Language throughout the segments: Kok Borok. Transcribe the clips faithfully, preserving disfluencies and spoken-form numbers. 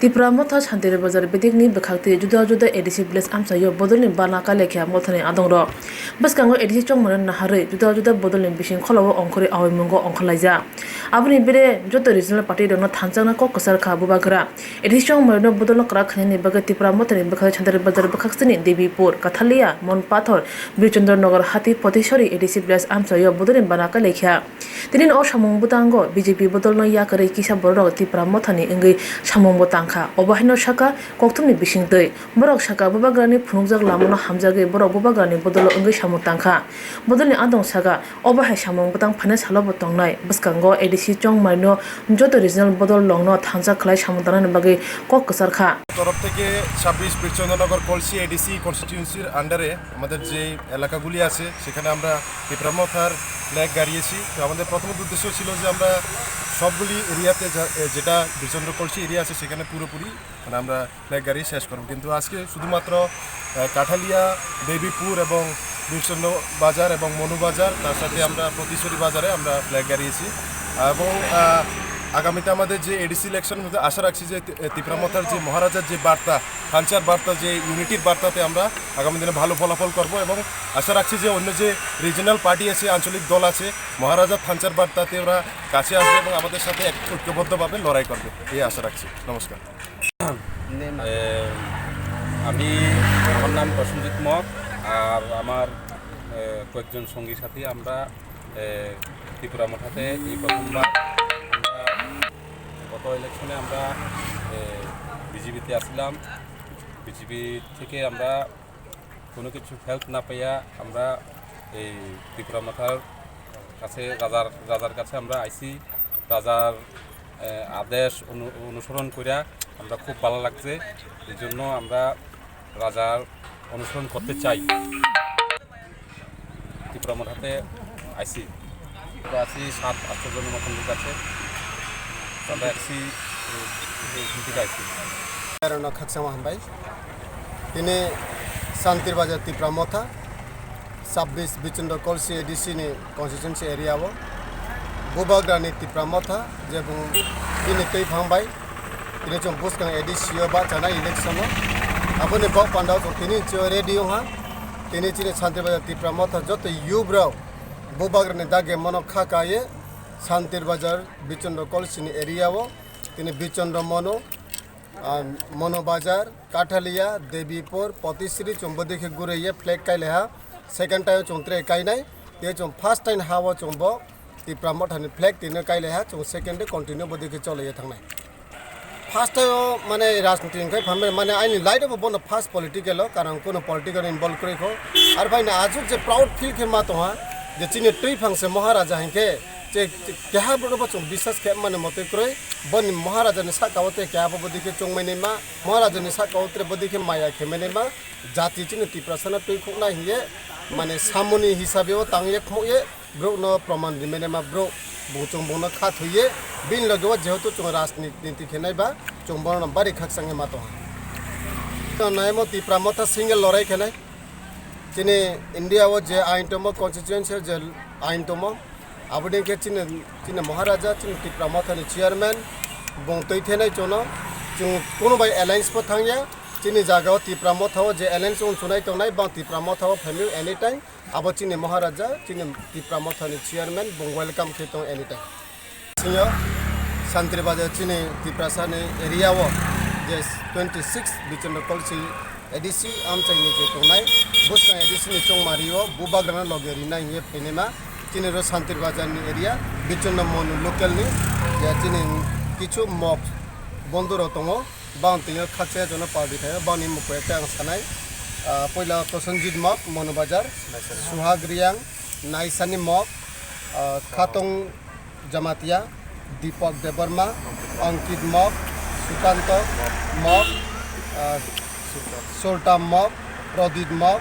Tipra Motha Santiri Bazar bedekni bwkhaktwi juda juda A D C village amchaio bodolni bana kailaikha mothani adongrok. Bwskango A D C chongmano naharwi juda juda bodolni bising kholao ongkhorwi awaimungo ongkhorlaijak. Aboni bere joto regional party rokno thanjakna kok kwchar kha Bubagra. A D C chongmano bodolno kwrak khainani bagwi Tipra Mothani bwkhak Santiri Bazar bwkhaksini Debipur, Kathalia, Monpathor, Birchandra Nagar, Hati, Potisori A D C village amchaio bodolni bana kailaikha. Tini o samung bwtango B J P bodolno yakarwi kisa bororok Tipra Mothani wngwi samungbo tangkha. Obo haino sakha kokthumni bisingtwi. Borok sakha Bubagrani phunukjak lamano hamjagwi borok Bubagrani bodolo wngwi samung tangkha. Bodolni adong sakha, obo hai samung bwtang phainai salobo tongnai. Bwskango A D C chongmaino joto regional bodol longno thansa khlai samung tangnani bagwi kok kwchar kha. তরফ থেকে ছাব্বিশ বীরচন্দ্রনগর কলসি এডিসি কনস্টিটিউয়েন্সির আন্ডারে আমাদের যে এলাকাগুলি আছে, সেখানে আমরা তিপ্রা মথার ফ্ল্যাগ গাড়িয়েছি। তো আমাদের প্রথম উদ্দেশ্য ছিল যে আমরা সবগুলি এরিয়াতে যা-, এ, যেটা বীরচন্দ্র কলসি এরিয়া আছে, সেখানে পুরোপুরি, মানে, আমরা ফ্ল্যাগ গাড়ি শেষ করব। কিন্তু আজকে শুধুমাত্র, আহ, কাঠালিয়া, দেবীপুর এবং বীরচন্দ্র বাজার এবং মনু বাজার, তার সাথে আমরা প্রতিশ্বরী বাজারে আমরা ফ্ল্যাগ গাড়িয়েছি। এবং, আহ, আগামীতে আমাদের যে এডিসি ইলেকশন, আশা রাখছি যে তি-, তিপ্রা মথার যে মহারাজার যে বার্তা, থানচার বার্তা, যে ইউনিটির বার্তাতে আমরা আগামী দিনে ভালো ফলাফল করব। এবং আশা রাখছি যে অন্য যে রিজিয়নাল পার্টি আছে, আঞ্চলিক দল আছে, মহারাজা থানচার বার্তাতে ওরা কাছে আসবে এবং আমাদের সাথে এক-, ঐক্যবদ্ধভাবে লড়াই করবে, এই আশা রাখছি। নমস্কার। এ, আমি, আমার নাম প্রসেনজিৎ মগ, আর আমার, এ, কয়েকজন সঙ্গী সাথী আমরা, এ, ত্রিপুরা মঠাতে এই প্রথমবার। আমরা গত ইলেকশনে আমরা, এ, বিজেপিতে আসলাম। বিজেপি থেকে আমরা কোনো কিছু হেল্প না পাইয়া আমরা এই ত্রিপুরা মঠার কাছে, রাজার, রাজার কাছে আমরা আইছি। রাজার, এ, আদেশ অনু-, অনুসরণ করিয়া আমরা খুব ভালো লাগছে, এই জন্য আমরা রাজার অনুসরণ করতে চাই। ত্রিপুরা মঠাতে আইছি। আমরা আছি সাত আটশো জনের মতন লোক আছে। আমরা আইছি, এ, এ, এখান থেকে আইছি। Rokno khakchangma hambai. Tini Santir Bazar Tipra Motha, sabbish Bichundra Kolsi A D C ni constituency area o Bubagrani Tipra Motha, je bung bini twi phang bai, tini chwng buskang A D C o bahchanai election o. Aboni bok panda o chwng tini chwng ready wng ha. Tini chini Santir Bazar Tipra Motha joto youth rok Bubagrani dagi mono kha kaiye Santir Bazar Bichundra Kolsi ni area o tini Bichundra Mono, ah, Mono Bazar, Kathalia, Debipur, Potisri chwng bodikhe guraiye flag kailaiha. Second time chwng tre kainai, tei chwng first time ha o chwng bo Tipra Mothani flag tino kailaiha, chwng second day continue bodikhe cholaiye thangnai. First time o mane rajniti hwnkhe phamani mane aini life o bono first political o, karon kuno political involve kwrwi kho. Ar phaina ajwk je proud feel khe ma tongha je chini twi phang se Maharaja hinkhe je keha borok bo chwng biswas khe mani motwi kwrwi. Boni Maharajani saka o tei keha bo bodikhe chongmani ma, Maharajani saka o tere bodikhe maya khemani ma, jati chini Tiprasano twi khoknai hiye, mane samoni hisabe o tangye khmokye, borokno proman rimani ma borok bo chwng bono kha thoiye, bini loge o jehetu chwng rajniti khenai ba chwng bono bari khakchangye ma tongo. Naimo Tipra Motha single lorai khenai. Chini India o je ain tomo, constituency o je ain tomo, aboni khe chini, chini Maharaja, chini Tipra Motha ni chairman, bong twi thenai chono, chwng kuno bai alliance bo thangya, chini jaga o Tipra Motha o je alliance wng chunai tongnai, bang Tipra Motha o phaimio anytime, abo chini Maharaja, chini Tipra Motha ni chairman, bong welcome khe tong anytime. Singyo Santri Bazar chini Tiprasa ni area o je twenty six Bichondro Kolsi A D C amchai ni je tongnai, buskang A D C ni chongmari o Bubagrano loge rinai hiye phainai ma chini ro Santri Bazar ni area Bichondro Monu local ni je chini kichu mok bondoro tongo, bang twi khaksa jono party khayo, bang ni mukhu ekta ang sanai, ah, poila Prosenjit Mok, Monu Bazar, Suhag Riang, Naisani Mok, ah, Khatong Jamatia, Deepak Debbarma, Ankit Mok, Sukanto Mok, ah, Sultan Mok, Pradip Mok,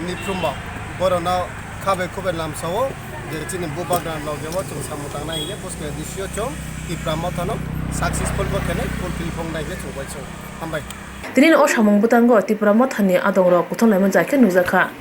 Niprum Mok. Borokno khabai khubai lamsao je chini Bubagra loge o chwng samung tangnai hinkhe buskang A D C o chwng Tipra Mothano successful bo khenai fulfill khongnai hinkhe chwng bai chwng hambai. Tini o samung bwtango Tipra Mothani adongrok kuthum laimani jai khe nukjakha.